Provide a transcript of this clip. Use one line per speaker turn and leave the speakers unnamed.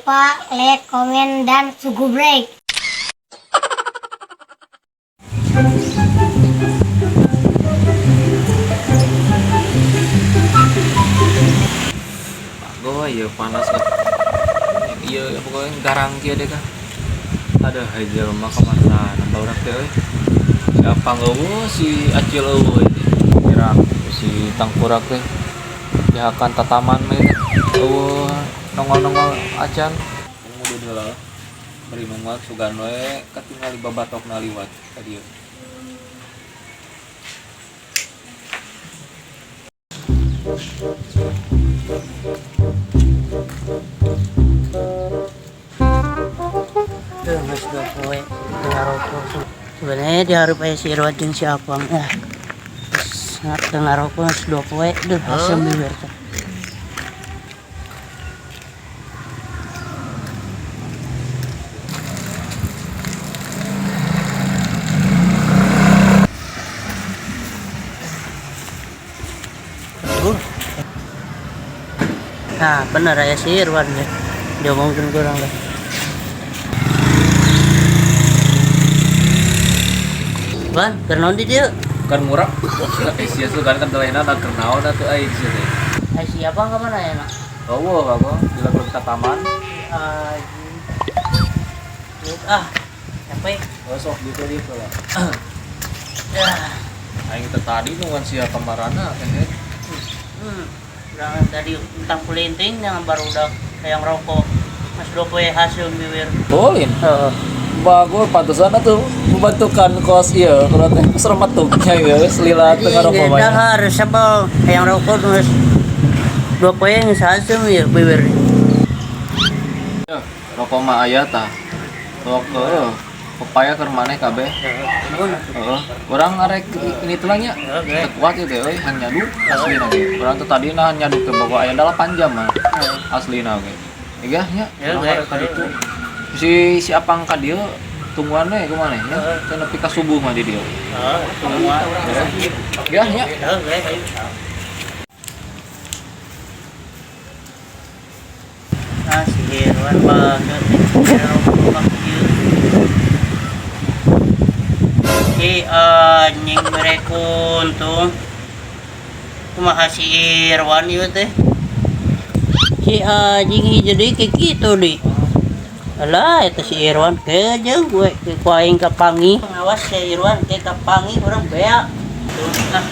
lupa like, komen, dan subscribe.
Goy, ya panas kan. Iya, pokoknya garang kieu deh kah. Ada hai jelema ka mana nambah urang teh euy. Si Apang eueuh, si Acil eueuh ini. Kira si Tangkurak teh dihakan tataman mah teh. Eueuh nongol-nongol acan. Ngudud heula. Bari nungguan sugan we katingali babatokna liwat ka dieu.
Tuh, geus 2 poe teu ngarokok. Sebenarnya dihareup aya si Irwan jeung si Apang ah. Geus teu ngarokok geus 2 poe, duh asem bibir teh. Nah, bener aya si Irwan deh. Diomongkeun ku urang teh. Wan, keur naon di dieu?
Kan murah. Eh sia sugan kan telehna da keur naon atuh aing sia teh.
Ai si Apang ka mana ya, Nak?
Eueuh kago dilak ka taman.
Anjing. Ah, capek.
Oh, sok gitu dia lah.
Ya.
Aing teh tadi nungguan sia kamarana teh.
Urang tadi tentang pelinting yang baru udah kayak rokok. Mas 2 poe hasil bibir.
Bolin.
Heeh.
Bagus pantesan atuh pembentukan kos ieu kalau teh serem metuknya geus lila teu ngarokok mah.
Dahar sebel hayang rokok geus 2 poe geus hasil ya bibir.
Ya, rokok mah aya tah. Rokok heuh. Pepaya keur maneh kabeh. Heeh. Urang arek ini tulangnya. Teu kuat ieu teh euy, han nyaduk aslina ge. Urang teh tadi nah nyaduk teh boga aya 8 jam mah. Aslina ge. Iya nya, urang arek ka ditu. Si si Apang ka dieu tungguan we kumaha nya. Teu nepi ka subuh mah di dieu.
Heeh, semua.
Ya nya.
Heeh, ah, si Irwan banget. Rokok ieu. Si anjing mereka untung. Kumaha si Irwan ieu teh? Si anjing hiji deui kayak kitu deui. Alah, eta si Irwan ke jauh we ke ku aing kapanggih. Awas si Irwan ke kapanggih urang bea. Tuh, nah.